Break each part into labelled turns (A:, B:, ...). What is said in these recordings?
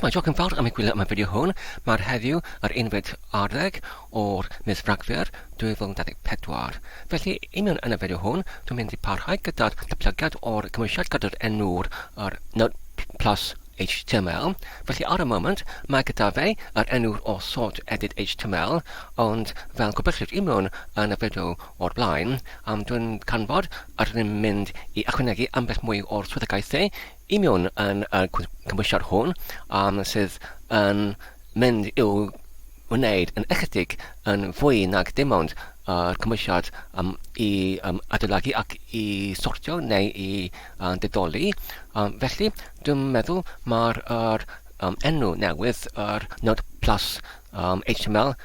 A: Shwmae, diolch yn fawr am eich gwylio am y fideo hwn. Mae'r heddiw yr unfed ar ddeg o'r mis Rhagfyr 2024. Felly, i mewn yn y fideo hwn, dwi'n mynd i parhau gyda'r datblygiad o'r cymwysiad gyda'r enw'r yr Node Plus HTML. Felly ar y moment, mae gyda fe yr enw o sort edit HTML, ond fel gobeithio i mewn yn y fideo o'r blaen, um, dwi'n canfod yr ydym mynd i ychwanegu ambell mwy o'r swyddogaethau i mewn yn y cymhwysiad hwn um, sydd yn mynd i'w wneud yn ychydig yn fwy nag dim ond yr cymhwysiad um, i um, adeiladu ac i sortio neu i uh, didoli. Um, felly, dwi'n meddwl mae'r er, um, enw newydd, yr Node Plus um, HTML,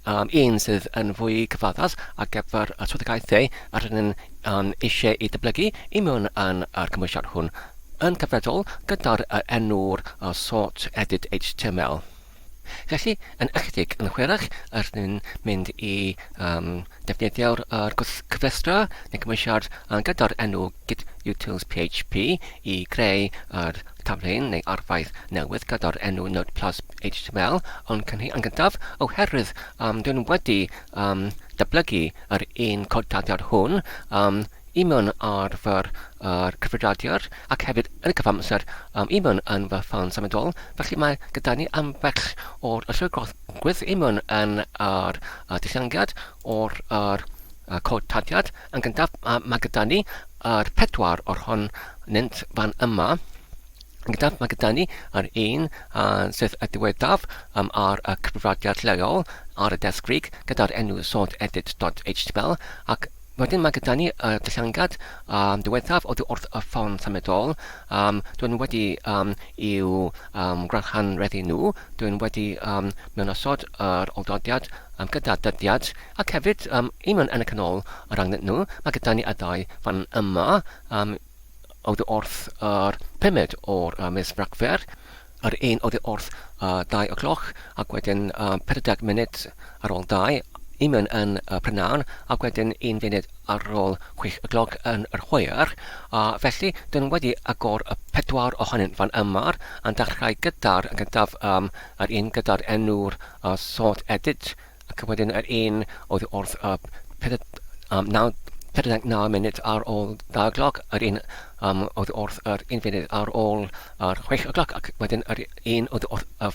A: um, un sydd yn fwy cyfaddas ar gyfer y swyddogaethau yr ydyn ni'n um, eisiau ei dyblygu i mewn yn yr cymhwysiad hwn yn cyfredol gyda'r enw'r uh, sort edit HTML. Felly, yn ychydig yn hwyrach, yr ydyn ni'n mynd i um, defnyddio'r er cyflestra neu cymhwysiad gyda'r enw git utils php i greu yr taflen neu arfaeth newydd gyda'r enw Node Plus HTML, ond cyn yn gyntaf, oherwydd um, dwi'n wedi um, datblygu yr un cod taddiad hwn um, i mewn ar fy er, cyfrifiadur ac hefyd yn y cyfamser um, i mewn yn fy ffôn symudol, felly mae gyda ni ambell o'r llwygrwydd i mewn yn yr uh, dillangiad o'r er, uh, cod taddiad. Yn gyntaf, uh, mae gyda ni yr pedwar o'r honynt fan yma. Yn gyntaf, mae gyda ni yr un uh, sydd y diweddaf um, ar y cyfrifiadur lleol ar y desg Greek gyda'r enw sortedit.html ac wedyn mae gyda ni y dillangad um, diweddaf oddi wrth y ffon symudol. Um, dwi'n wedi um, i'w um, gwrhanreddu nhw, dwi'n wedi um, mewnosod yr oldodiad um, gyda dyddiad Ac hefyd, um, i mewn yn y canol o rangnynt nhw, mae gyda ni y ddau fan yma, um, oddi wrth yr pumed o'r uh, mis Rhagfyr, yr un oddi wrth uh, 2 o gloch, ac wedyn uh, 40 munud ar ôl 2, i mewn yn y prynhawn, ac wedyn un funud ar ôl 6 y gloch yn yr hwyr. A felly, dyn wedi agor y pedwar ohonynt fan yma, a'n dechrau gyda'r gyntaf, um, yr un gyda'r enw'r uh, sort edit, Ac wedyn yr un oedd wrth y 49 munud ar ôl 2 gloch, yr un um, oedd wrth yr un funud ar ôl yr 6 o gloch, ac wedyn yr un oedd wrth y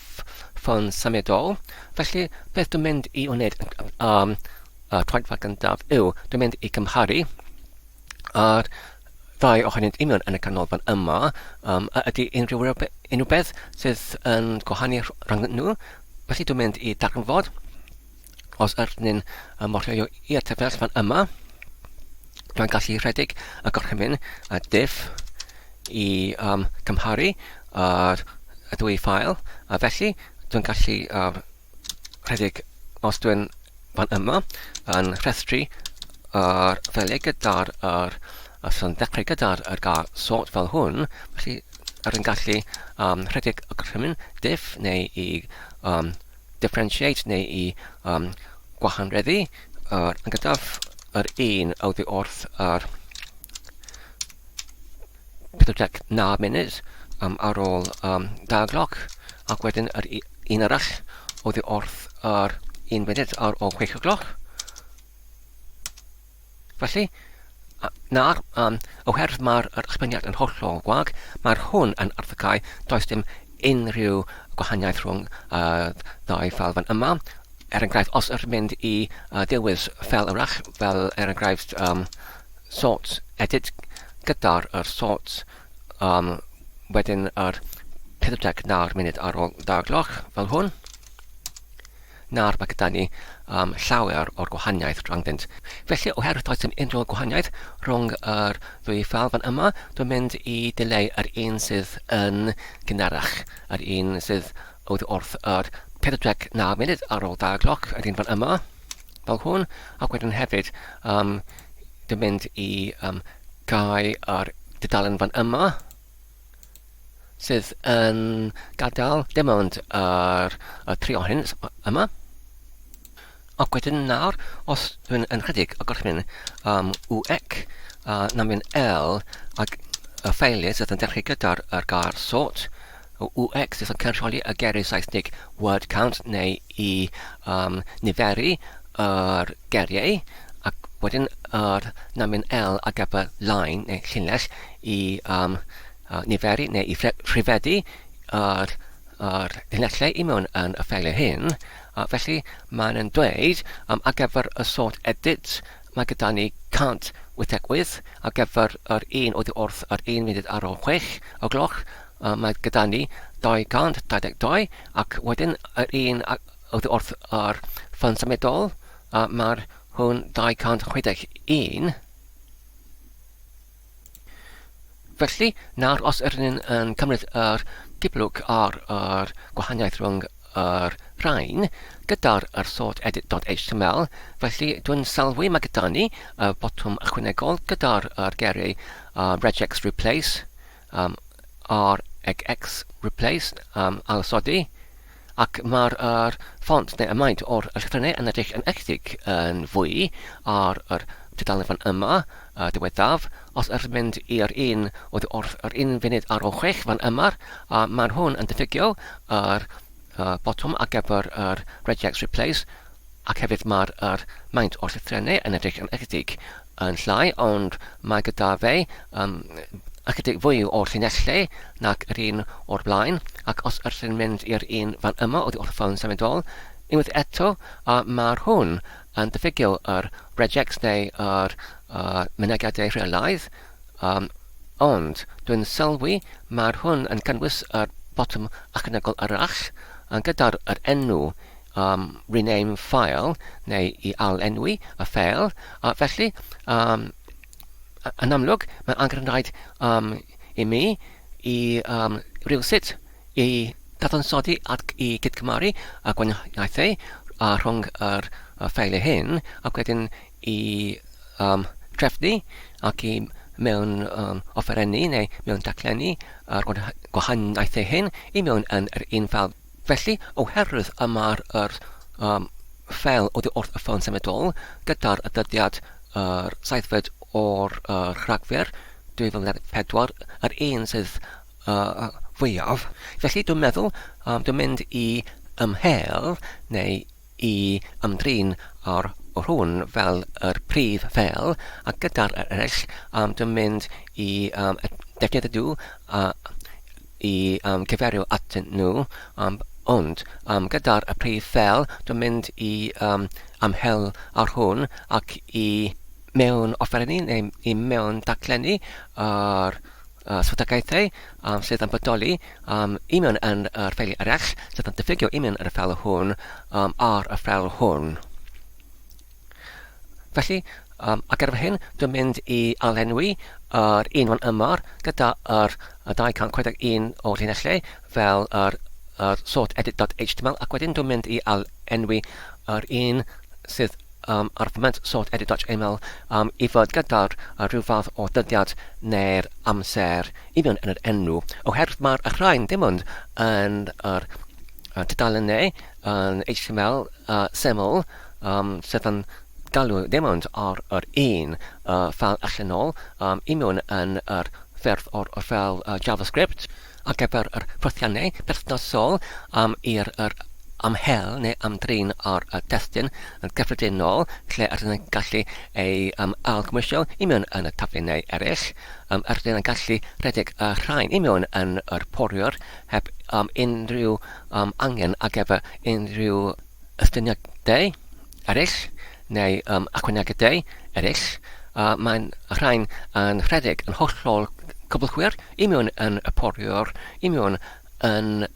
A: ffôn symudol. Felly, beth dwi'n mynd i wneud um, y troedfa gyntaf yw, dwi'n mynd i cymharu a'r ddau ohonynt union yn y canolfan yma, um, a ydy unrhyw, unrhyw beth sydd yn gwahanu rhwng nhw. Felly dwi'n mynd i darganfod os ydyn ni'n morlio i'r tefell fan yma, dwi'n gallu rhedeg y gorchymyn a diff i um, cymharu yr y ddwy ffael, a felly dwi'n gallu uh, rhedeg os dwi'n fan yma yn rhestru yr ffeiliau gyda'r yr os yn dechrau gyda'r yr gair sort fel hwn, felly yr yn gallu um, rhedeg y gorchymyn diff neu i um, differentiate neu i um, gwahanreddu yr yn gyntaf yr un oddi wrth yr 49 munud um, ar ôl um, 2 gloch ac wedyn yr un arall oddi wrth yr un munud ar ôl 6 gloch. Felly, nawr, um, oherwydd mae'r ysbeniad yn hollol gwag, mae'r hwn yn arddegau, does dim unrhyw gwahaniaeth rhwng y uh, ddau ffeil fan yma. Er enghraifft, os ydych mynd i uh, dewis ffeil arall, fel er enghraifft um, sort edit gyda'r yr sort um, wedyn yr 49 munud ar ôl 2 gloch fel hwn. Nawr mae gyda ni um, llawer o'r gwahaniaeth rhyngddynt. Felly, oherwydd does dim unrhyw gwahaniaeth rhwng yr ddwy ffeil fan yma, dwi'n mynd i dileu yr un sydd yn gynharach, yr un sydd oedd wrth yr 49 munud ar ôl 2 gloch, yr un fan yma, fel hwn, ac wedyn hefyd um, dwi'n mynd i um, gau yr dudalen fan yma, sydd yn gadael dim ond yr, y tri ohonynt yma. Ac wedyn nawr, os dwi'n yn rhedeg y gorchymyn um, UX, uh, na mynd L, ac y ffeiliau sydd yn dechrau gyda'r yr gair sort, UX sydd yn cynrychioli y geiriau Saesneg word count neu i um, niferu yr geiriau ac wedyn yr namyn L ar gyfer line neu llinell i um, niferu neu i rhifedu yr, yr llinellau i mewn yn y ffeiliau hyn. Felly mae'n yn dweud um, ar gyfer y sort edit mae gyda ni 188 ar gyfer yr un oddi wrth yr un munud ar ôl 6 o gloch mae gyda ni 222 ac wedyn yr un oddi wrth yr ffon symudol mae'r hwn 261. Felly, nawr os ydyn ni'n yn cymryd yr giplwg ar yr gwahaniaeth rhwng yr rhain gyda'r yr sort edit.html, felly dwi'n sylwi mae gyda ni y botwm ychwanegol gyda'r yr geiriau uh, regex replace, um, RXX replace, um, ailosodi, ac mae'r er ffont neu y maint o'r llythrennau yn edrych yn ychydig yn fwy ar yr tudalen fan yma uh, diweddaf. Os ydych mynd i'r un oedd wrth yr un funud ar ôl chwech fan yma, uh, mae'r hwn yn diffygio yr uh, botwm ar gyfer yr regex replace ac hefyd mae'r yr maint o'r llythrennau yn edrych yn ychydig yn llai, ond mae gyda fe um, ychydig fwy o'r llinellau nag yr un o'r blaen, ac os ydych chi'n mynd i'r un fan yma oddi wrth y ffôn symudol, unwaith eto, uh, mae'r hwn yn diffygio yr regex neu yr uh, mynegiadau rheolaidd, um, ond dwi'n sylwi mae'r hwn yn cynnwys yr botwm ychwanegol arall, yn gyda'r yr enw um, rename file neu i ail-enwi y ffeil. A felly, um, yn amlwg, mae angen rhaid um, i mi i um, rhywsut i dadansoddi ac i gydgymaru y gwahaniaethau a rhwng yr y ffeiliau hyn ac wedyn i um, trefnu ac i mewn um, offerennu neu mewn taclenni yr gwahaniaethau hyn i mewn yn yr un ffeil. Felly, oherwydd y mae'r yr um, ffeil oddi wrth y ffôn symudol gyda'r dyddiad yr seithfed o'r uh, Rhagfyr 2024, yr un sydd uh, fwyaf. Felly, dwi'n meddwl, um, dwi'n mynd i ymhel neu i ymdrin â'r hwn fel yr prif ffeil, a gyda'r eraill, um, dwi'n mynd i um, defnyddio nhw uh, i um, cyfeirio atyn nhw, um, ond um, gyda'r y prif ffeil, dwi'n mynd i um, amhel ar hwn ac i mewn offerenni neu i mewn daclenni yr uh, swyddogaethau um, sydd yn bodoli um, i mewn yn yr ffeiliau eraill sydd yn diffygio i mewn yn y ffeil hwn um, ar y ffeil hwn. Felly, um, ac ar hyn, dwi'n mynd i alenwi yr un fan yma gyda yr 261 o llinellau fel yr, yr sort edit.html ac wedyn dwi'n mynd i alenwi yr un sydd um, ar foment sort edit.html um, i fod gyda'r rhyw fath o dyddiad neu'r amser i mewn yn yr enw, oherwydd mae'r rhain dim ond yn yr tudalennau yn HTML uh, syml um, sydd yn galw dim ond ar yr un uh, ffeil allanol um, i mewn yn yr ffurf o'r, or ffeil uh, JavaScript ar gyfer yr ffurfiannau perthnasol um, i'r yr amhel neu amdrin ar y testun yn gyffredinol lle ydyn yn gallu ei um, ailgymwysio i mewn yn y taflennau eraill. Um, ydyn yn gallu rhedeg y rhain i mewn yn yr poriwr heb um, unrhyw um, angen ar gyfer unrhyw ystyniadau eraill neu um, ychwanegiadau eraill. Uh, mae'n rhain yn rhedeg yn hollol cwbl i mewn yn y poriwr, i mewn yn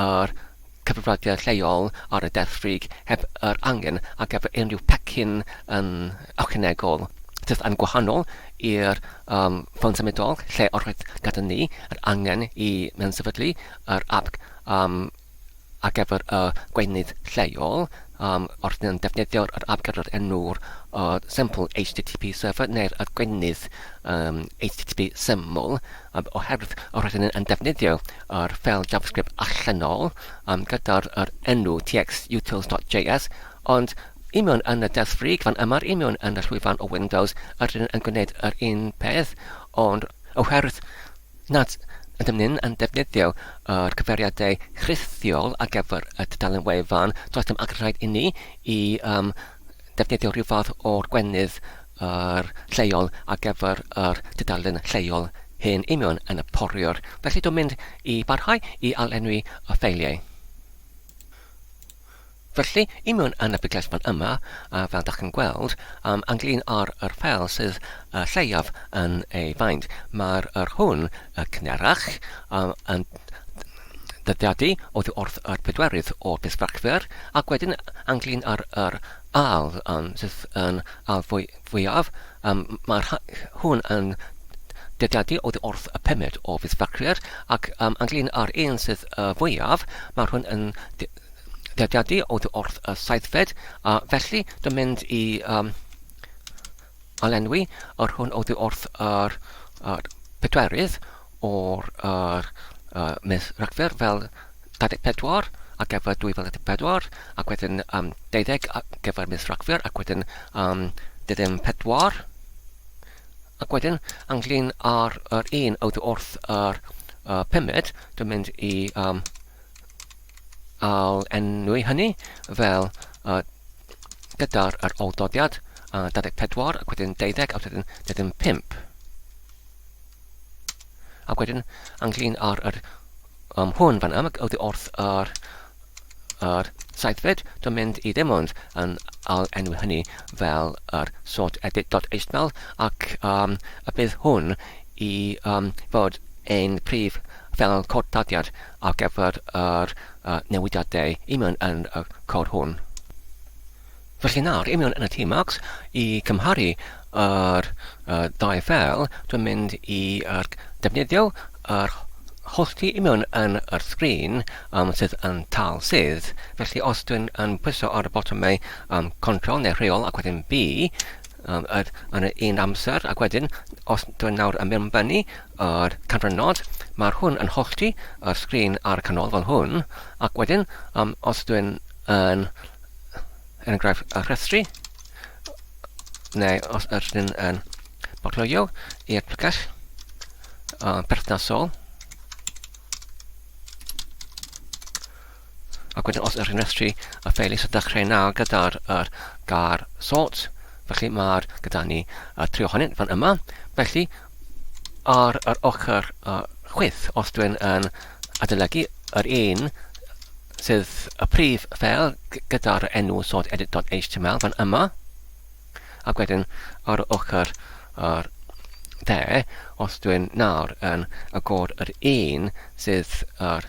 A: yr cyfrifiadur lleol ar y deddfwriaeth heb yr angen ar gyfer unrhyw pecyn yn ychwanegol sydd yn gwahanol i'r um, ffôn symudol lle oedd gyda ni yr angen i mewn sefydlu yr app um, ar gyfer y gweinydd lleol um, wrth yn defnyddio'r yr app gyda'r enw'r uh, simple HTTP server neu'r y gweinydd um, HTTP syml um, oherwydd rydyn yn defnyddio yr ffeil JavaScript allanol um, gyda'r yr enw txutils.js, ond i mewn yn y deddfwriaeth fan yma, i mewn yn y llwyfan o Windows, rydyn yn gwneud yr un peth, ond oherwydd nad Ydym ni'n yn defnyddio yr cyfeiriadau rhithiol ar gyfer y tudalen wefan, does dim angen rhaid i ni i um, defnyddio rhyw fath o'r gwenydd yr lleol ar gyfer yr tudalen lleol hyn i mewn yn y poriwr. Felly dwi'n mynd i barhau i ail-enwi y ffeiliau. Felly, i mewn yn y bicles fan yma, a fel dach chi'n gweld, um, ynglyn â'r yr ffeil sydd uh, lleiaf yn ei faint, mae'r yr hwn y cynharach um, yn dyddiadu oddi wrth yr pedwerydd o fis Rhagfyr, ac wedyn ynglyn â'r yr ail um, sydd yn ail fwy, fwyaf, um, mae'r hwn yn dyddiadu oddi wrth y pumed o fis Rhagfyr, ac um, ynglyn â'r un sydd y fwyaf, mae'r hwn yn dyddiadu oddi wrth y saithfed, a felly dwi'n mynd i um, alenwi yr hwn oddi wrth yr, yr pedwerydd o'r yr, uh, mis Rhagfyr fel 24 ar gyfer 2024 ac wedyn um, 12 ar gyfer mis Rhagfyr ac wedyn um, 24 ac wedyn ynglyn â'r yr un oddi wrth yr uh, pumed dwi'n mynd i um, ail enwi hynny fel uh, gyda'r yr oldoddiad uh, 24 ac wedyn 12 ac wedyn 25. Ac wedyn ynglyn â'r yr, um, hwn fan yma, oddi wrth yr, yr saithfed, dwi'n mynd i ddim ond yn ail enwi hynny fel yr sort edit.html ac um, y bydd hwn i um, fod ein prif fel cod taddiad ar gyfer yr uh, newidiadau i mewn yn y cod hwn. Felly nawr, i mewn yn y tmux, i cymharu yr uh, ddau ffeil, dwi'n mynd i uh, defnyddio yr hollti i mewn yn yr sgrin um, sydd yn tal sydd. Felly os dwi'n yn pwyso ar y botymau um, Ctrl neu rheol ac wedyn B um, yr, yn y un amser ac wedyn os dwi'n nawr yn mewnbynnu yr canrannod, mae'r hwn yn hollti yr sgrin ar y canol fel hwn ac wedyn um, os dwi'n yn er enghraifft, y rhestru, neu os ydyn yn bodlonio i'r pregeth uh, perthnasol, ac wedyn os ydyn rhestru y ffeili sy'n dechrau nawr gyda'r er gair sort, felly mae'r gyda ni y tri ohonynt fan yma. Felly, ar yr ochr uh, chwith, os dwi'n yn adolygu yr un sydd y prif ffeil gyda'r enw sort edit.html fan yma, ac wedyn ar ochr yr dde, os dwi'n nawr yn agor yr un sydd yr,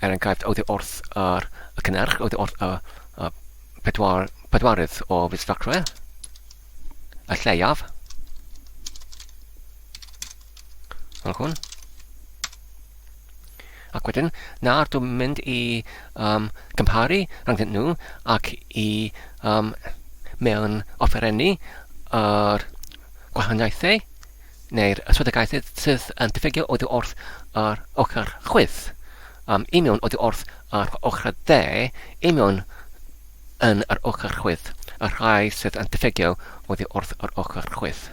A: er enghraifft, oddi wrth yr, y cynnyrch, oddi wrth y, y pedwar, pedwarydd o fis Rhagfyr, y lleiaf, fel hwn. Ac wedyn, nawr dwi'n mynd i um, gymharu rhyngddyn nhw ac i um, mewn offerennu yr gwahaniaethau neu'r swyddogaethau sydd yn diffygio oddi wrth yr ochr chwith, um, i mewn oddi wrth yr ochr dde, i mewn yn yr ochr chwith, y rhai sydd yn diffygio oddi wrth yr ochr chwith.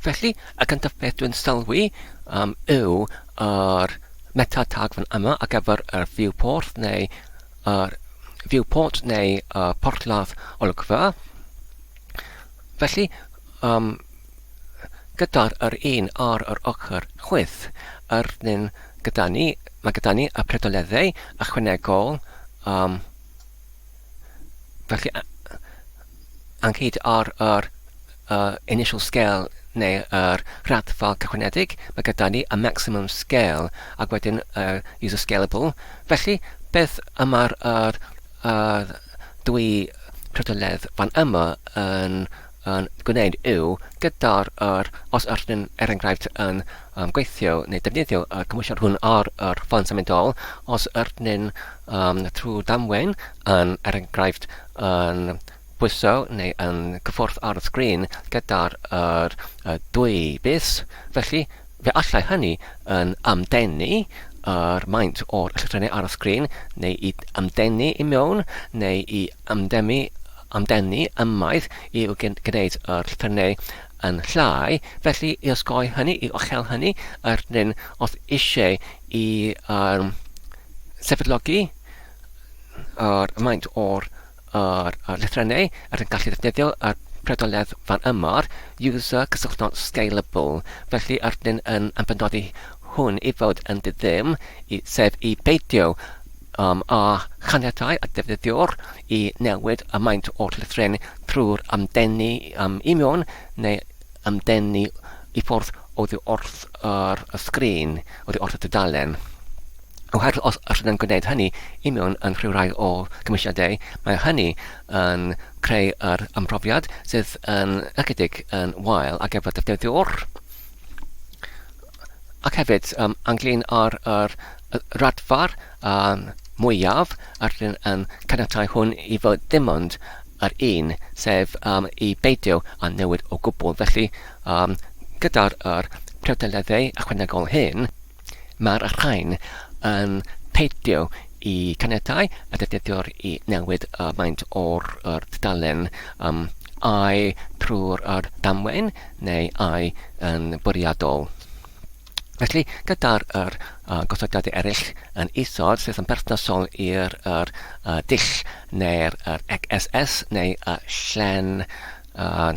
A: Felly, y gyntaf beth dwi'n sylwi um, yw yr meta tag fan yma ar gyfer yr viewport neu yr viewport neu y porthladd olygfa. Felly, um, gyda'r yr un ar yr ochr chwith, yr un gyda ni, mae gyda ni y predoleddau ychwanegol, um, felly ynghyd â'r yr uh, initial scale neu yr raddfa cychwynedig, mae gyda ni y maximum scale ac wedyn uh, user scalable. Felly, beth y mae'r yr, yr dwy prydoledd fan yma yn, yn gwneud yw gyda'r yr, os ydyn er enghraifft yn um, gweithio neu defnyddio y cymwysiad hwn ar yr ffôn symudol, os ydyn um, trwy damwain yn er enghraifft yn pwyso neu yn cyffwrdd ar y sgrin gyda'r yr, y dwy bys, felly fe allai hynny yn ymdenu yr maint o'r llythrennau ar y sgrin, neu i ymdenu i mewn, neu i ymdemu, ymdenu ymaith i gwneud yr llythrennau yn llai, felly i osgoi hynny, i ochel hynny, yr dyn os eisiau i um, sefydlogi yr maint o'r yr, yr llythrennau, yr yn gallu defnyddio yr priodoledd fan yma'r user cysylltnod scalable, felly yr dyn yn ymbenodi hwn i fod yn diddim, i, sef i beidio um, a chaniatáu y defnyddiwr i newid y maint o'r llythrennau trwy'r ymdenu um, i mewn neu ymdenu i ffwrdd oddi wrth yr y sgrin, oddi wrth y dudalen. Oherwydd os ydyn yn gwneud hynny i mewn yn rhyw rai o gymwysiadau, mae hynny yn creu yr ymprofiad sydd yn ychydig yn wael ar gyfer defnyddiwr. Ac hefyd, um, ynglyn â'r yr, raddfa'r um, mwyaf, yr ydyn yn caniatáu hwn i fod dim ond yr un, sef um, i beidio â newid o gwbl. Felly, um, gyda'r yr priodeleddau ychwanegol hyn, mae'r rhain yn peidio i caniatáu y defnyddiwr i newid y maint o'r yr tudalen um, ai trwy'r yr damwain neu ai yn bwriadol. Felly, gyda'r yr, uh, gosodiadau eraill yn isod sydd yn berthnasol i'r yr, uh, dull neu'r yr XSS neu y llen uh,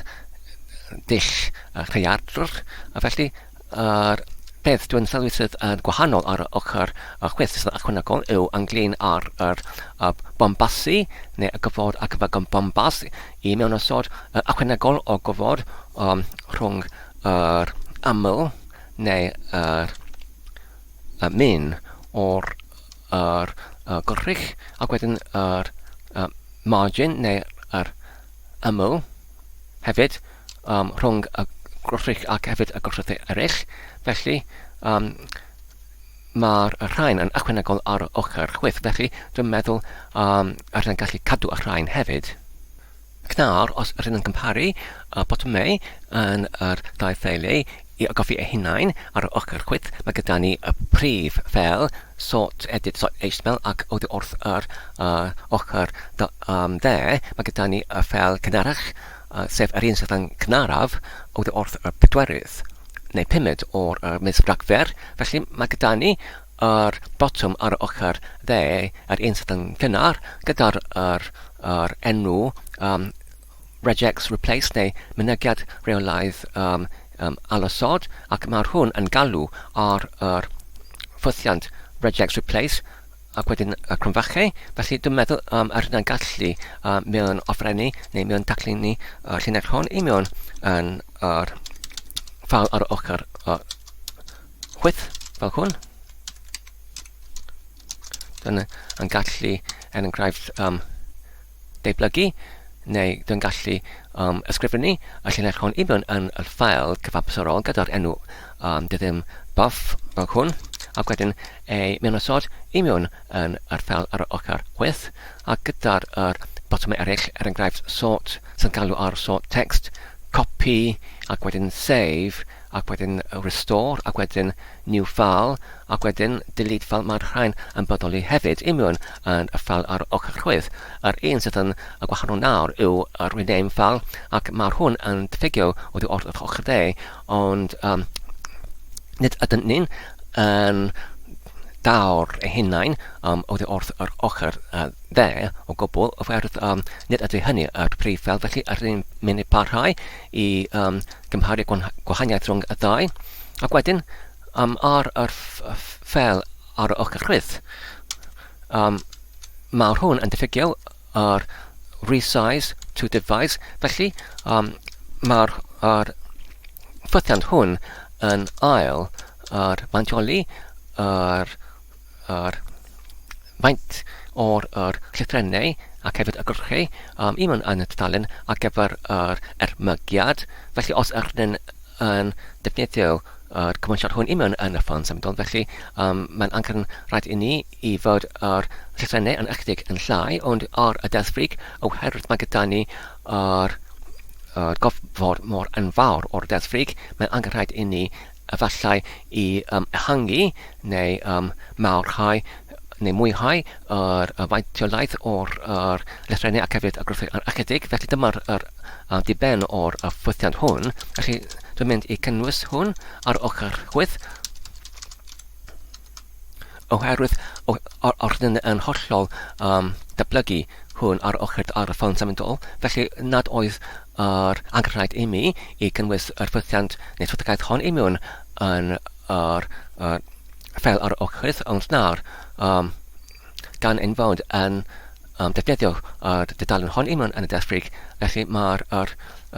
A: dull uh, rhaeadr, a felly yr peth dwi'n sylwi sydd yn gwahanol ar y ochr y chwith sydd yn ychwanegol yw ynglyn â'r yr, y bombasu neu y gofod ac y bombas i mewnosod yr ychwanegol o gofod um, rhwng yr aml neu yr y min o'r yr, y gwrych ac wedyn yr y margin neu yr ymyl hefyd um, rhwng y gwrthrych ac hefyd y gwrthrychau eraill. Felly, um, mae'r rhain yn ychwanegol ar ochr chwith, felly dwi'n meddwl um, yr yn gallu cadw y rhain hefyd. Ac nawr, os rydyn yn cymharu y botymau yn yr ddau theulu i goffi eu hunain ar yr ochr chwith, mae gyda ni y prif fel sort edit sort html ac oddi wrth yr uh, ochr um, dde, mae gyda ni y ffel cynharach, uh, sef yr un sydd yn cynharaf oddi wrth y pedwerydd neu pumed o'r uh, mis Rhagfyr. Felly mae gyda ni yr botwm ar y ochr dde, yr un sydd yn cynnar, gyda'r yr, yr enw um, regex replace neu mynegiad rheolaidd um, um, alosod, ac mae'r hwn yn galw ar yr ffwythiant regex replace ac wedyn y cromfachau. Felly dwi'n meddwl um, yr hynna'n gallu uh, mewn offerennu neu mewn taclenni y llinell hon i mewn yn yr ffal ar ochr y chwith fel hwn. Dyna yn gallu, er enghraifft, um, deublygu, neu dwi'n gallu um, ysgrifennu y llinell hon i mewn yn y ffael cyfamserol gyda'r enw um, dyddim buff fel hwn, ac wedyn ei mewnosod i mewn yn yr ffael ar y ochr chwith, a gyda'r yr botymau eraill, er enghraifft sort sy'n galw ar sort text, copy, ac wedyn save, ac wedyn restore, ac wedyn new file, ac wedyn delete file, mae'r rhain yn bodoli hefyd i mewn yn y ffeil ar ochr chwith. Yr un sydd yn y gwahanol nawr yw y rename file, ac mae'r hwn yn diffygio oddi wrth yr ochr dde, ond um, nid ydyn ni'n yn dawr eu hunain um, oddi wrth yr ochr uh, dde o gwbl, oherwydd um, nid ydy hynny yr prif ffeil, felly yr ni'n mynd i parhau i um, gymharu gwahaniaeth rhwng y ddau. Ac wedyn, um, ar yr ffeil ar y ochr chwith, um, mae'r hwn yn diffygio yr resize to device, felly um, mae'r yr ffythiant hwn yn ail yr mantioli yr, yr faint o'r yr llythrennau ac hefyd y gyrchu um, i mewn yn y tudalen ar gyfer yr ermygiad. Felly os ydyn yn defnyddio yr cymwysiad hwn i mewn yn y ffôn symudol, felly um, mae'n angen rhaid i ni i fod yr llythrennau yn ychydig yn llai, ond ar y deddfrig, oherwydd mae gyda ni yr, yr gofod mor enfawr o'r deddfrig, mae'n angen rhaid i ni efallai i um, ehangu neu um, mawrhau neu mwyhau yr y faintiolaeth o'r yr llythrennau ac hefyd y grwpiau ar ychydig, felly dyma'r yr uh, diben o'r y ffwythiant hwn. Felly dwi'n mynd i cynnwys hwn ar ochr chwith oherwydd o'r hyn yn hollol um, datblygu hwn ar ochr ar y ffôn symudol, felly nad oedd yr angenrhaid i mi i gynnwys yr ffwythiant neu swyddogaeth hon i mewn yn yr, yr fel ar ochr, ond nawr um, gan ein fod yn um, defnyddio yr dudalen hon i mewn yn y desfrig, felly mae'r yr,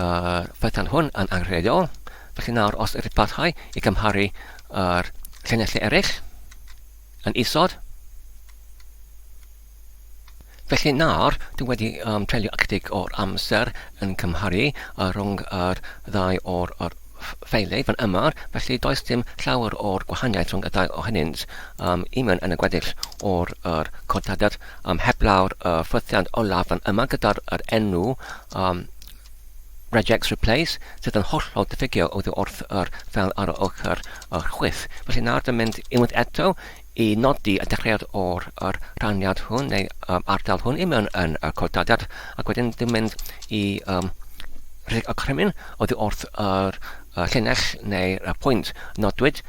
A: yr ffwythiant hwn yn angenrheidiol. Felly nawr os ydych parhau i gymharu yr llinellau eraill yn isod, Felly nawr, dwi wedi um, treulio ychydig o'r amser yn cymharu uh, rhwng yr ddau o'r, or ffeiliau fan yma, felly does dim llawer o'r gwahaniaeth rhwng y ddau ohonynt um, i mewn yn y gweddill o'r er codadad um, heblaw'r uh, ffythiant olaf fan yma gyda'r er enw um, regex replace sydd yn hollol diffygiol oddi wrth yr fel ar y ochr yr chwith. Felly nawr dwi'n mynd unwaith eto i nodi y dechreuad o'r yr rhaniad hwn neu um, ardal hwn i mewn yn y codadiad ac wedyn dwi'n mynd i um, rhedeg y crymyn oddi wrth yr uh, llinell neu'r pwynt nodwyd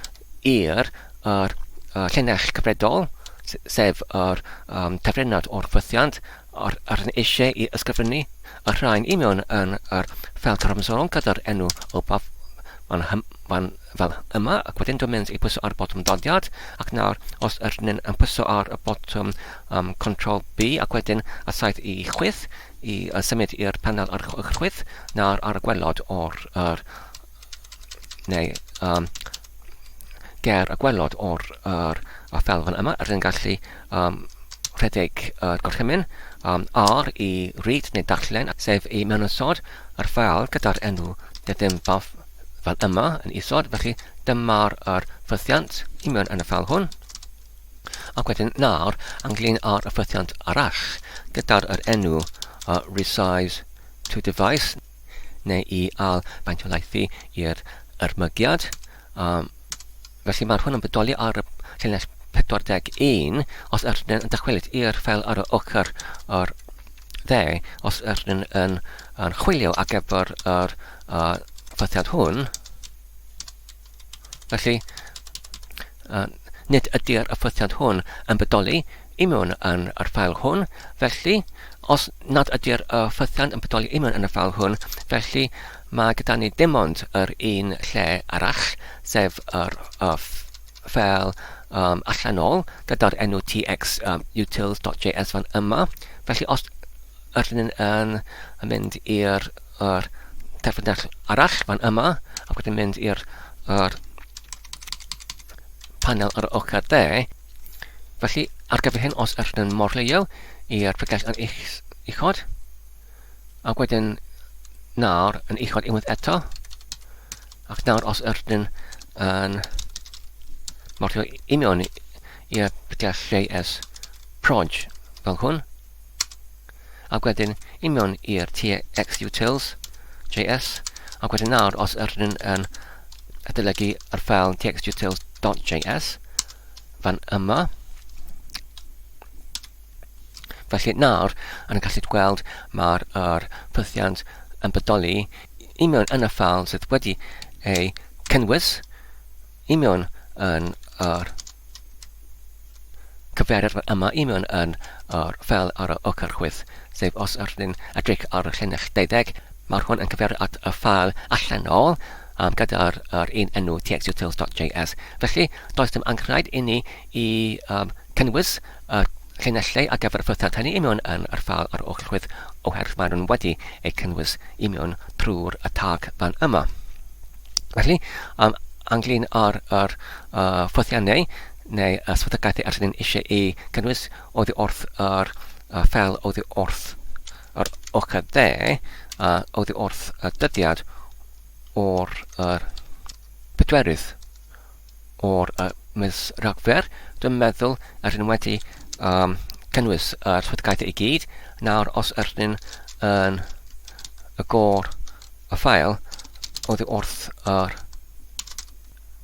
A: i'r yr, uh, llinell cyfredol sef yr um, tafrennad o'r ffythiant Ar yr eisiau i ysgrifennu y rhain i mewn yn yr ffeil cyfamserol gyda'r enw o ba fan, fan fel yma, ac wedyn dwi'n mynd i pwyso ar y botwm dodiad, ac nawr os ydyn ni'n yn pwyso ar y botwm um, Ctrl B ac wedyn y saeth i chwith i uh, symud i'r panel ar y chwith, nawr ar y gwelod o'r yr, neu um, ger y gwelod o'r yr, y ffel fan yma, rydyn gallu um, rhedeg y gorchymyn um, R i read neu darllen, sef i mewnosod yr ffeil gyda'r enw dydym buff fel yma yn isod, felly dyma'r yr ffythiant i mewn yn y ffeil hwn. Ac wedyn nawr, ynglyn â'r ffythiant arall, gyda'r yr enw uh, resize to device, neu i ail-faintiolaethu i'r yrmygiad. Um, felly mae hwn yn bodoli ar y llinell 41 os ydyn yn dychwelyd i'r ffeil ar y ochr o'r dde, os ydyn yn, yn chwilio ar gyfer yr uh, ffythiad hwn. Felly, uh, nid ydy'r ffythiad hwn yn bodoli i mewn yn yr ffael hwn, felly os nad ydy'r uh, ffythiant yn bodoli i mewn yn y ffael hwn, felly mae gyda ni dim ond yr un lle arall, sef yr uh, ffeil um, allanol gyda'r enw tx um, utils.js fan yma. Felly os ydyn ni'n yn, yn mynd i'r yr terfynell arall fan yma, ac wedyn mynd i'r yr panel ar y ochr dde, Felly, ar gyfer hyn, os ydych yn morleuo i'r pregell yn uchod, ac wedyn nawr yn uchod unwaith eto, ac nawr os ydych yn, yn morleuo i mewn i'r pregell JS proj fel hwn, ac wedyn i mewn i'r TX utils JS, ac wedyn nawr os ydyn yn adolygu yr ffeil txutils.js fan yma. Felly nawr, yn gallu gweld mae'r er ffythiant yn bodoli i mewn yn y ffeil sydd wedi ei cynnwys i mewn yn yr cyfeiriad yma i mewn yn yr ffeil ar y ochr chwith, sef os ydyn edrych ar y llinell 20, mae'r hwn yn cyfeirio at y ffeil allanol um, gyda'r yr un enw txutils.js. Felly, does dim anghraid i ni i um, cynnwys y llinellau ar gyfer y ffythiant hynny i mewn yn yr ffeil ar ochr chwith oherwydd maen nhw'n wedi eu cynnwys i mewn trwy'r y tag fan yma. Felly, um, ynglyn â'r yr, uh, ffythiannau neu y swyddogaethau yr ydyn eisiau eu cynnwys oddi wrth yr uh, ffeil oddi wrth yr ochr dde, uh, oddi wrth y dyddiad o'r yr pedwerydd o'r uh, mis Rhagfyr. Dwi'n meddwl yr ydyn wedi um, cynnwys yr swyddogaethau i gyd. Nawr, os ydyn yn y gor y ffael oddi wrth yr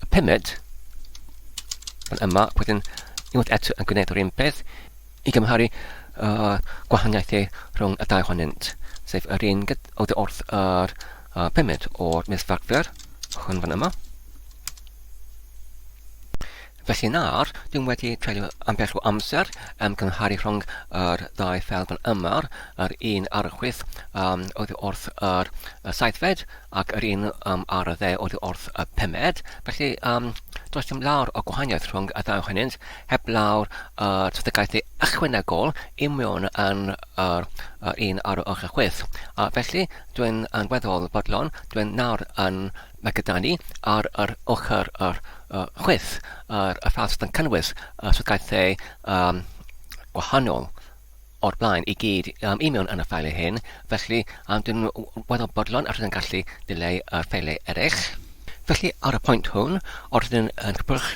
A: y pumed fan yma, wedyn Unwaith eto yn gwneud yr un peth i gymharu y gwahaniaethau rhwng y ddau ohonynt, sef yr un oddi wrth yr pumed o'r mis Rhagfyr, hwn fan yma. Felly nawr, dwi'n wedi treulio ambell o amser yn cymharu rhwng yr ddau ffeil fan yma, yr un ar y chwith um, oddi wrth yr saithfed ac yr un um, ar y dde oddi wrth y pumed. Felly, um, does dim lawr o gwahaniaeth rhwng y ddau ohonynt, heb lawr y strategaethau ychwanegol i mewn yn yr, yr un ar y ochr chwith. A felly, dwi'n yn weddol bodlon, dwi'n nawr yn Mae gyda ni ar yr ochr yr chwith yr y ffas yn cynnwys y swyddogaethau um, gwahanol o'r blaen i gyd um, i mewn yn y ffeiliau hyn, felly um, dwi'n weddol bodlon a rydyn gallu dileu y ffeiliau eraill. Felly ar y pwynt hwn, os rydyn yn cwpwrch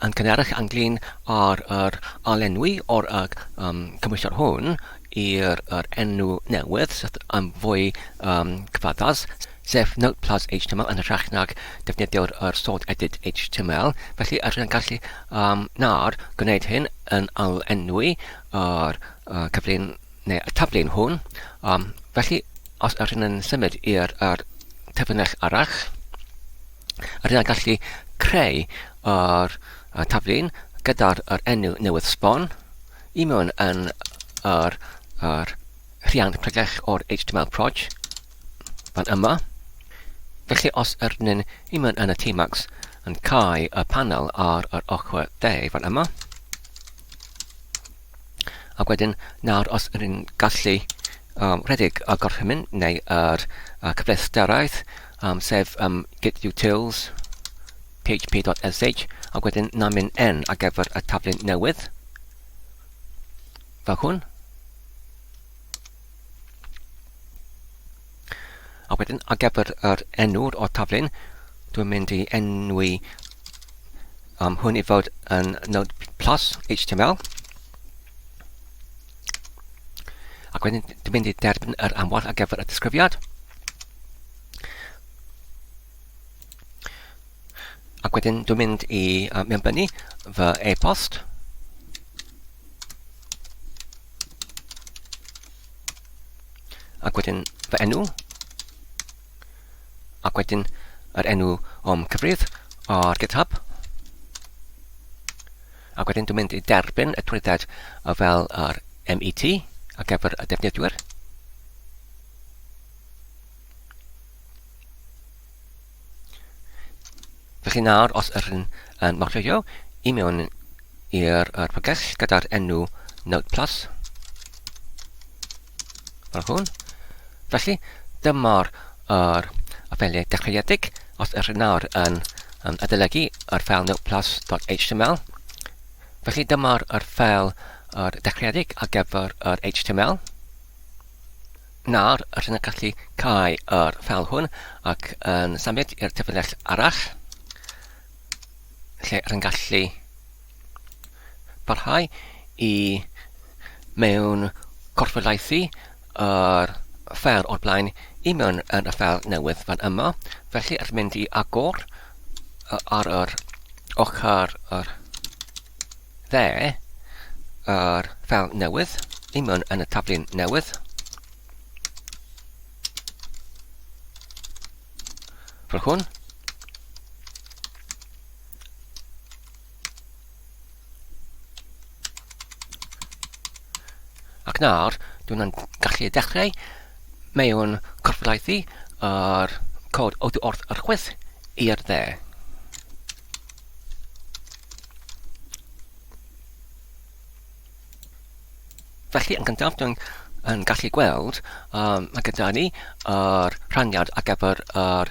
A: yn cynharach ynglyn â'r yr alenwi o'r um, cymhwyster hwn i'r yr enw newydd sydd yn fwy um, cyfaddas, sef Note Plus HTML yn hytrach nag defnyddio'r yr Sort Edit HTML. Felly, yr yn gallu um, nawr gwneud hyn yn alenwi yr uh, cyflin neu y taflun hwn. Um, felly, os ydyn yn symud i'r yr tyfynell arall, Rydyn ni'n gallu creu yr taflun gyda'r yr enw newydd sbon i mewn yn yr, yr rhiant pregell o'r HTML proj fan yma. Felly os ydyn ni'n i mewn yn y Tmax yn cau y panel ar yr ochr dde fan yma, Ac wedyn nawr os ydyn ni'n gallu um, rhedeg y gorchymyn neu yr cyfleusterau, um, sef um, git utils php.sh ac wedyn namin n ar gyfer y taflen newydd fel hwn. A wedyn ar gyfer yr enw o'r taflen, dwi'n mynd i enwi um, hwn i fod yn Node Plus HTML. Ac wedyn dwi'n mynd i derbyn yr amwall ar gyfer y disgrifiad. Ac wedyn dwi'n mynd i uh, mewnbynnu fy e-post. Ac wedyn fy enw. Ac wedyn yr enw o'm cyfrif ar GitHub. Ac wedyn dwi'n mynd i derbyn y trwydded fel yr MET ar gyfer y defnyddwyr. Felly nawr, os ydyn yn morio i mewn i'r er pregell gyda'r enw Note Plus, fel hwn. Felly, dyma'r yr y ffeiliau dechreuedig. Os ydych nawr yn, yn adolygu yr ffeil noteplus.html, felly dyma'r yr ffeil yr dechreuedig ar gyfer yr HTML. Nawr, rydyn yn gallu cau yr ffeil hwn ac yn symud i'r tyfynell arall, lle rydyn gallu parhau i mewn corffolaethu yr ffeil o'r blaen i mewn yn y ffeil newydd fan yma. Felly, rydyn mynd i agor ar yr ochr yr dde yr ffeil newydd i mewn yn y taflen newydd. Fel hwn. Ac nawr, dwi'n gallu dechrau mewn corffolaethu yr cod oddi wrth yr chwith i'r dde. Felly, yn gyntaf, dwi'n yn gallu gweld, um, mae gyda ni yr rhaniad ar gyfer yr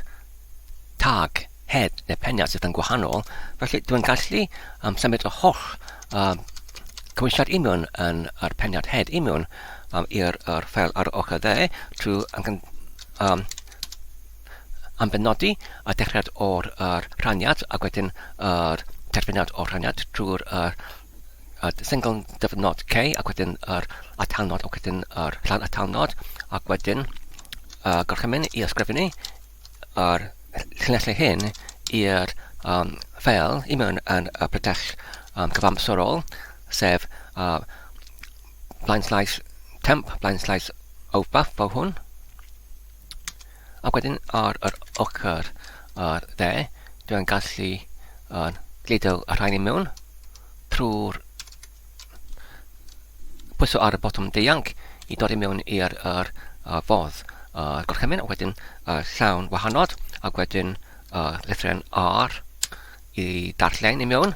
A: tag head neu peniad sydd yn gwahanol. Felly, dwi'n gallu um, symud y holl um, cymwysiad i mewn yn yr peniad head i mewn um, i'r er ffeil ar y ochr dde trwy um, am benodi y dechreuad o'r yr rhaniad ac wedyn yr terfyniad o'r rhaniad trwy'r yr, yr single dyfnod K ac wedyn yr atalnod ac wedyn yr llan atalnod ac wedyn y gorchymyn i ysgrifennu yr llinellau hyn i'r um, ffeil i mewn yn y prydell cyfamserol, sef blaenslaes temp, blaenslaes ofaff fel hwn. Ac wedyn ar yr ochr ar dde, dwi'n gallu gludo y rhain i mewn trwy'r pwyso ar y botwm dianc i dod i mewn i'r yr, uh, fodd uh, gorchymyn, ac wedyn uh, llawn wahanod, ac wedyn uh, lythrennau R i darllen i mewn,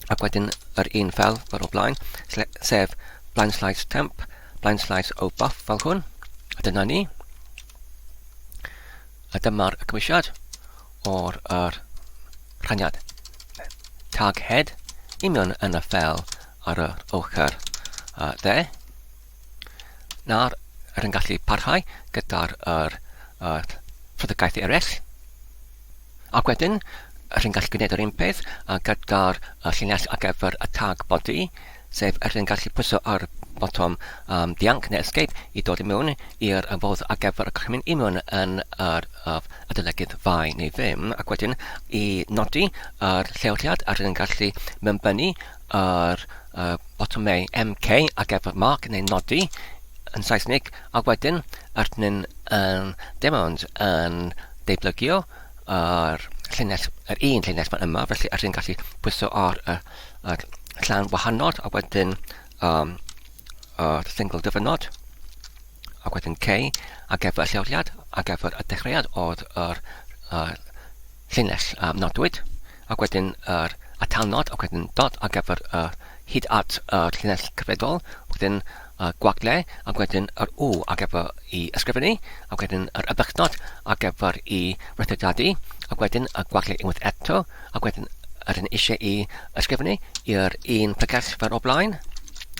A: ac wedyn yr un fel fel o blaen, sef blind slice temp, blind slice o buff fel hwn, a dyna ni. A dyma'r cymwysiad o'r yr rhaniad tag head i mewn yn y ffel ar yr ochr dde. Nawr, rydyn gallu parhau gyda'r yr, yr swyddogaethau eraill. Ac wedyn, rydyn gallu gwneud yr un peth gyda'r llinell ar gyfer y tag body, sef rydyn gallu pwyso ar botwm dianc neu escape i dod i mewn i'r fodd ar gyfer y gorchymyn i mewn yn yr adolygydd fai neu ddim, ac wedyn i nodi yr lleoliad a rydyn gallu mewnbynnu yr botymau MK ar gyfer mark neu nodi yn Saesneg, ac wedyn rydyn yn dim ond yn deblygio yr llinell, yr un llinell fan yma, felly rydyn gallu pwyso ar y, yr llan wahanol, a wedyn yr single dyfynod, ac wedyn K ar gyfer y lleoliad, ar gyfer y dechreuad o'r yr, yr llinell nodwyd, ac wedyn yr atalnod, ac wedyn dot ar gyfer y hyd at y llinell cyfredol, wedyn y gwagle, ac wedyn yr U ar gyfer i ysgrifennu, ac wedyn yr ybychnod ar gyfer i weithredu, ac wedyn y gwagle unwaith eto, ac wedyn yr hyn eisiau i ysgrifennu i'r un pregell fel o blaen,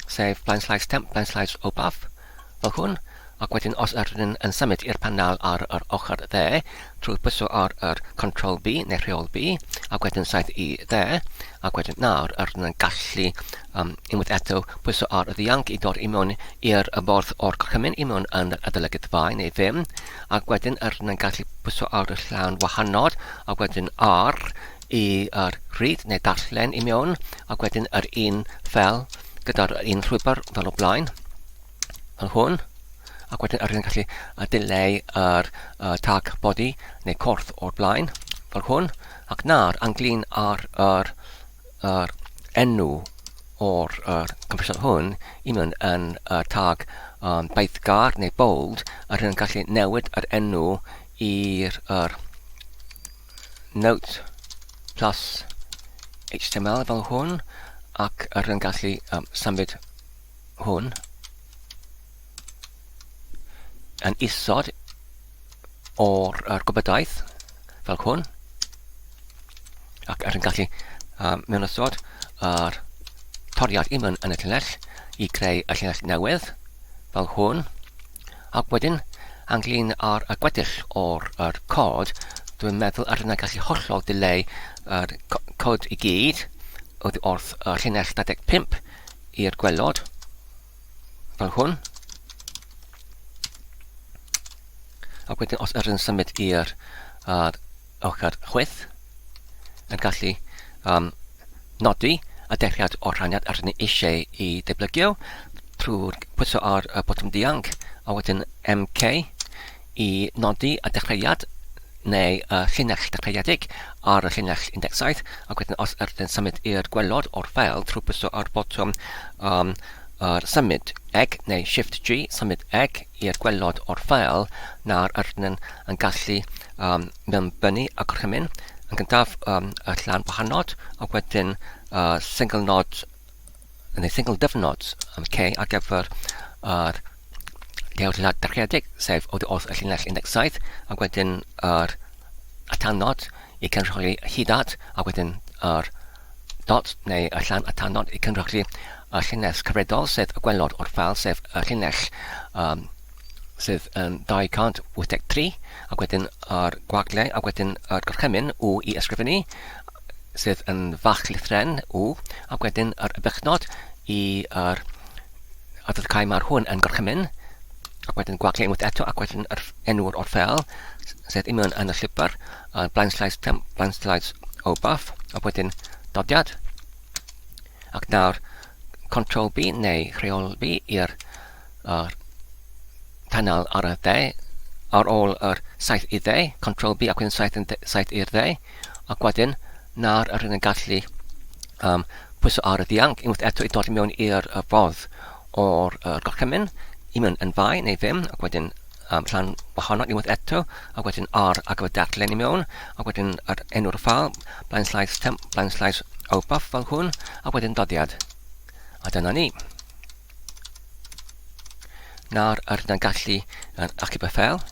A: sef blaen slaes temp, blaen slaes obaf, fel hwn, ac wedyn os ydyn yn symud i'r panel ar yr ochr dde, trwy pwyso ar yr Ctrl B neu rheol B, ac wedyn saeth i dde, ac wedyn nawr ydyn yn gallu unwaith eto pwyso ar y ddianc i dod i mewn i'r bwrdd o'r gorchymyn i mewn yn yr adolygydd fai neu ddim, ac wedyn ydyn yn gallu pwyso ar y llawn wahanod, ac wedyn R i yr rhyd neu darllen i mewn, ac wedyn yr un fel gyda'r un llwybr fel o blaen, fel hwn, ac wedyn yr un gallu dileu yr tag body neu corff o'r blaen, fel hwn, ac nawr ynglyn â'r yr, yr enw o'r yr cymhwysiad hwn i mewn yn y tag beiddgar neu bold, yr hyn yn gallu newid yr enw i'r yr note plus HTML fel hwn, ac yr hyn yn gallu symud hwn yn isod o'r er gwybodaeth fel hwn ac er yn gallu mewn ystod yr toriad i mewn yn y llinell i creu y llinell newydd fel hwn ac wedyn ynglyn â'r y gweddill o'r yr cod dwi'n meddwl yr yna gallu hollol dileu yr cod i gyd oddi wrth y llinell 25 i'r gwelod fel hwn. Ac wedyn os ydyn symud i'r ochr chwith, yn gallu nodi y dechreuad o'r rhaniad yr ydyn ni eisiau i ddeblygio trwy'r pwyso ar y botwm dianc a wedyn MK i nodi y dechreuad neu y llinell dechreuedig ar y llinell 17 ac wedyn os ydyn symud i'r gwelod o'r ffeil trwy bwyso ar botwm yr symud eg neu Shift G symud eg i'r gwelod o'r ffeil nawr ydyn yn gallu mewnbynnu y gorchymyn yn gyntaf y llan wahanod ac wedyn single nod neu single dyfnod K ar gyfer yr lleoliad darlledig, sef oddi wrth y llinell 17, ac wedyn yr atalnod i cynrychioli hyd at, ac wedyn yr dot neu y llan atalnod i cynrychioli y llinell cyfredol, sef y gwelod o'r ffeil, sef y llinell sydd yn 283, ac wedyn yr gwagle, ac wedyn yr gorchymyn U i ysgrifennu, sydd yn fach lythren U, ac wedyn yr ybychnod i yr adrodd cae mae'r hwn yn gorchymyn, ac wedyn gwagle unwaith eto, ac wedyn yr enw'r o'r ffeil, sydd union yn y llwybr, blaen slaes temp, blaen slaes o buff, ac wedyn dodiad. Ac nawr Ctrl B neu Rheol B i'r uh, panel ar y dde, ar ôl yr 7 i dde, Ctrl B ac wedyn 7, 7 i'r dde, ac wedyn nawr yr yn gallu um, pwyso ar y ddianc unwaith eto i dod i mewn i'r fodd o'r uh, gorchymyn, i mewn yn fai neu ddim, ac wedyn um, rhan wahanol unwaith eto, ac wedyn R ar gyfer darllen i mewn, ac wedyn yr enw'r ffeil, blaen slaes temp, blaen slaes obuff fel hwn, ac wedyn doddiad. A dyna ni. Nawr yr ydyn gallu yn achub y ffeil.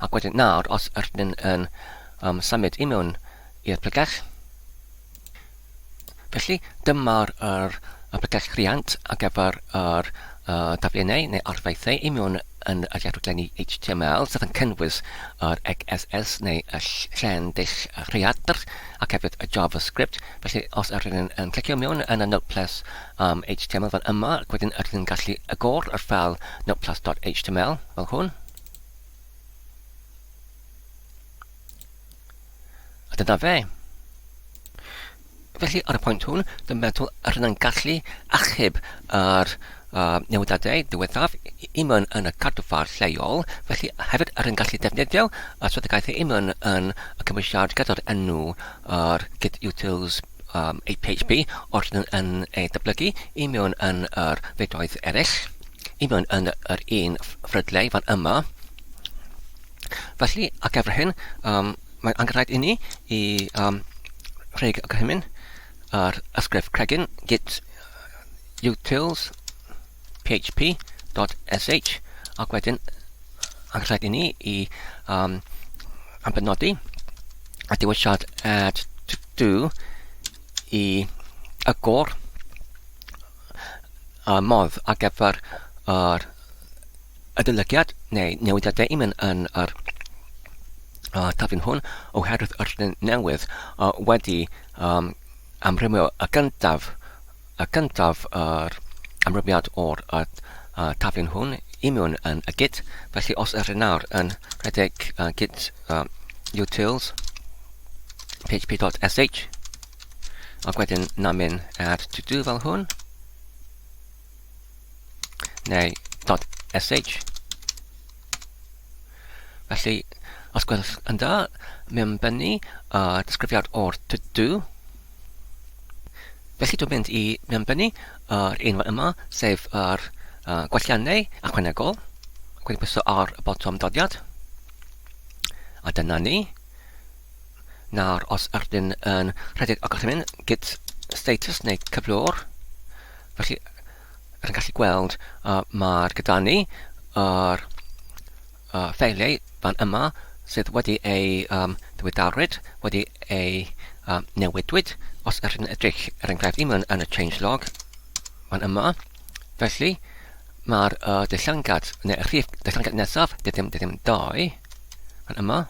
A: Ac wedyn nawr, os yr ydyn yn um, symud i mewn i'r pregell, Felly, dyma'r yr, y pregell rhiant ar gyfer yr uh, taflennau neu arfaethau i mewn yn y rhaglenni HTML sydd yn cynnwys yr XSS neu y llen dull rhaeadr ac hefyd y JavaScript. Felly, os ydyn yn, yn clicio mewn yn y Noteplus um, HTML fan yma, ac wedyn ydyn yn gallu agor yr ffeil noteplus.html fel hwn. A dyna fe. Felly, ar y pwynt hwn, dwi'n meddwl yr yna'n gallu achub yr uh, newidiadau diwethaf i mewn yn y cadwfar lleol, felly hefyd yr yn gallu defnyddio y swyddogaethau i mewn yn y cymwysiad gyda'r enw yr git utils um, PHP o'r yn, yn ei datblygu i mewn yn yr fedoedd eraill, i mewn yn yr un ffrydle fan yma. Felly, ar gyfer hyn, um, mae'n angenrhaid i ni i um, rheg y gorchymyn yr ysgrif cregyn git utils php.sh ac wedyn angenrhaid i ni i um, ambenodi a dewisiad add to do i agor y modd ar gyfer yr adolygiad neu newidiadau i mewn yn yr uh, taflen hwn oherwydd yr newydd uh, wedi um, amrywio y gyntaf y gyntaf yr amrywiad o'r uh, uh, taflen hwn i mewn yn y git. Felly os ydych nawr yn rhedeg uh, git uh, utils php.sh ac wedyn namin add to do fel hwn neu .sh. Felly, os gwelwch yn dda, mewnbynnu y disgrifiad o'r to do. Felly dwi'n mynd i mewnbynnu yr enw yma, sef yr uh, gwelliannau ychwanegol. Ac wedi pwyso ar y botwm dodiad. A dyna ni. Nawr, os ydyn yn rhedeg y gorchymyn git status neu cyflwr, felly rydyn gallu gweld uh, mae'r gyda ni yr uh, ffeiliau fan yma sydd wedi ei um, ddiweddarwyd, wedi ei um, newidwyd, os ydyn edrych er enghraifft i mewn yn y changelog fan yma. Felly, mae'r uh, dillangad, neu y rhif dillangad nesaf, dim dim 2, fan yma.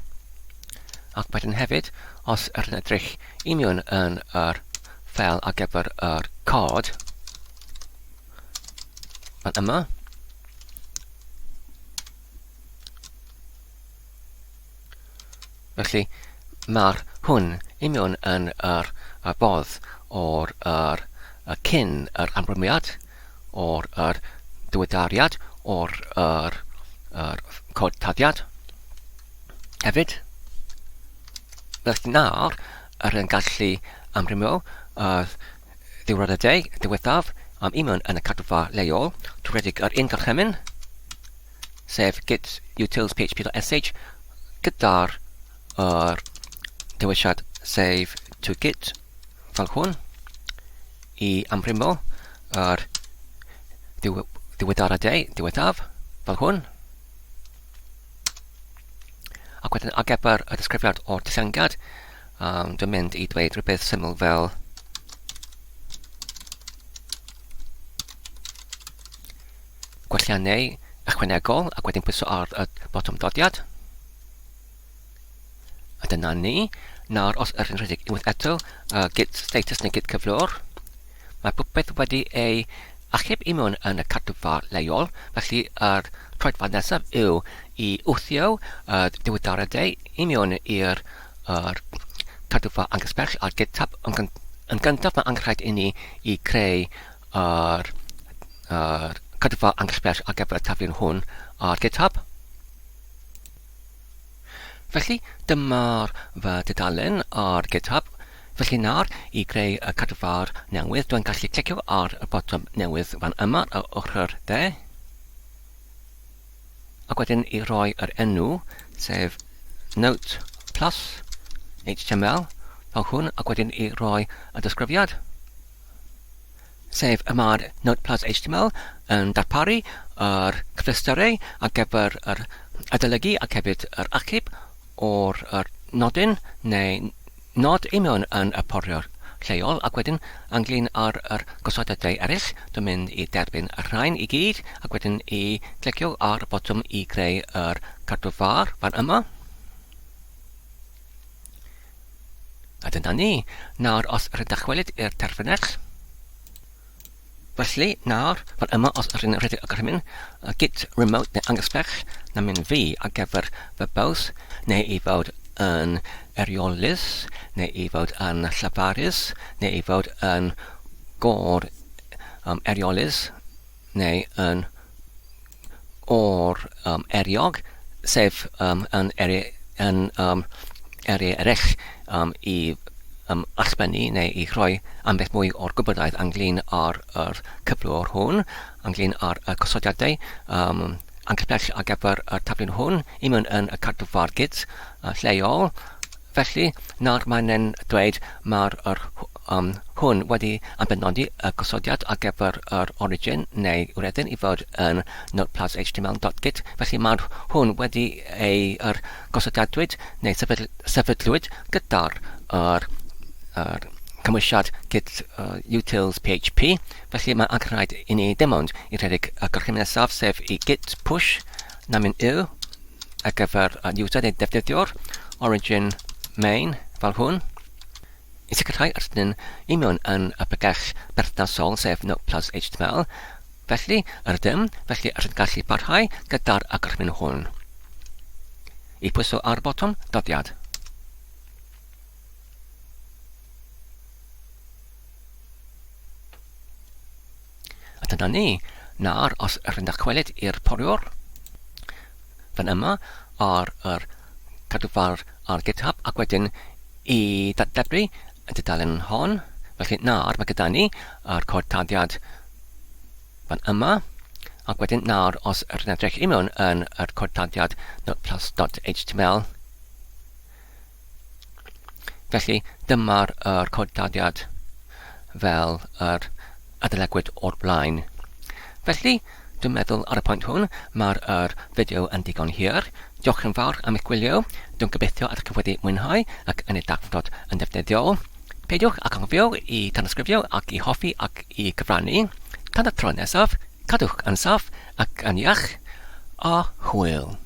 A: Ac wedyn hefyd, os ydyn edrych i mewn yn yr ffeil ar gyfer yr cod, fan yma, Felly, mae'r hwn i mewn yn yr, y bodd o'r yr, y cyn yr amrywiad, o'r yr diweddariad, o'r yr, yr cod taddiad. Hefyd, felly nawr, yr yn gallu amrywio y ddiwrnod y deg diwethaf am i mewn yn y cadwfa leol trwy redeg yr un gorchymyn, sef git utils php.sh gyda'r yr dewisiad save to git fel hwn i amrymo yr diweddaradau diwethaf fel hwn. Ac wedyn ar gyfer y disgrifiad o'r dillyngiad, um, dwi'n mynd i dweud rhywbeth syml fel gwelliannau ychwanegol ac wedyn pwyso ar y botwm dodiad. A dyna ni. Nawr, os ydych chi'n rhedeg unwaith eto, uh, git status neu git cyflwr, mae popeth wedi ei achub i mewn yn y cadwfa leol, felly yr troedfan nesaf yw i wthio y diweddaradau i mewn i'r er cadwfa angysbell ar GitHub yn Yn gyntaf, mae angenrhaid i ni i creu yr, yr cadwfa anghysbell ar gyfer y taflun hwn ar GitHub. Felly, dyma'r fy tudalen ar GitHub. Felly nawr, i greu y cadwfar newydd, dwi'n gallu clicio ar y botwm newydd fan yma ar ochr dde. Ac wedyn i roi yr enw, sef note plus html, fel hwn, ac wedyn i roi y disgrifiad, sef y mae'r note plus html yn darparu yr cyfleusterau ar gyfer yr adolygu ac hefyd yr achub o'r yr nodyn neu nod i mewn yn y poriwr lleol ac wedyn ynglyn â'r yr gosodiadau eraill dwi'n mynd i derbyn y rhain i gyd ac wedyn i clicio ar y botwm i greu yr cadw far fan yma. A dyna ni. Nawr os rydych dychwelyd i'r terfynell, Felly, nawr, fan yma, os ydych chi'n rhedeg y gorchymyn git remote neu anghysbell, na mynd fi ar gyfer fy baws, neu i fod yn eriolus, neu i fod yn llafarus, neu i fod yn gor um, eriolus, neu yn o'r um, eriog, sef um, yn, eri, yn um, eri eraill um, i um, allbennu neu i rhoi ambell mwy o'r gwybodaeth ynglyn â'r yr cyflwr hwn, ynglyn â'r y gosodiadau um, anghysbell ar gyfer y taflun hwn i mewn yn y cadwfar git uh, lleol. Felly, nawr mae'n e'n dweud mae'r yr um, hwn wedi ambenodi y gosodiad ar gyfer yr origin neu wredyn i fod yn noteplus.html.git. Felly mae'r hwn wedi ei yr gosodiadwyd neu sefydl, sefydlwyd gyda'r yr, yr cymwysiad git uh, utils php. Felly mae angenrhaid i ni dim ond i rhedeg y gorchymyn nesaf sef i git push namin yw ar gyfer y user neu defnyddiwr origin main fel hwn i sicrhau yr ydyn i mewn yn y pregell berthnasol sef note plus html felly yr ydym felly yr ydyn gallu parhau gyda'r agorchymyn hwn i pwyso ar botwm doddiad. A dyna ni. Nawr, os ydych chi'n dychwelyd i'r poriwr, fan yma, ar yr cadwfar ar GitHub, ac wedyn i datblygu y dudalen hon. Felly nawr mae gyda ni yr cod taddiad fan yma, ac wedyn nawr os ydych chi'n edrych i mewn yn yr cod taddiad noteplus.html, Felly, dyma'r yr codadiad fel yr adolyguwyd o'r blaen. Felly, dwi'n meddwl ar y pwynt hwn, mae'r yr fideo yn digon hir. Diolch yn fawr am eich gwylio. Dwi'n gobeithio ydych chi wedi mwynhau ac yn ei darganfod yn ddefnyddiol. Peidiwch ag anghofio i tanysgrifio ac i hoffi ac i gyfrannu. Tan y tro nesaf, cadwch yn saff ac yn iach, a hwyl.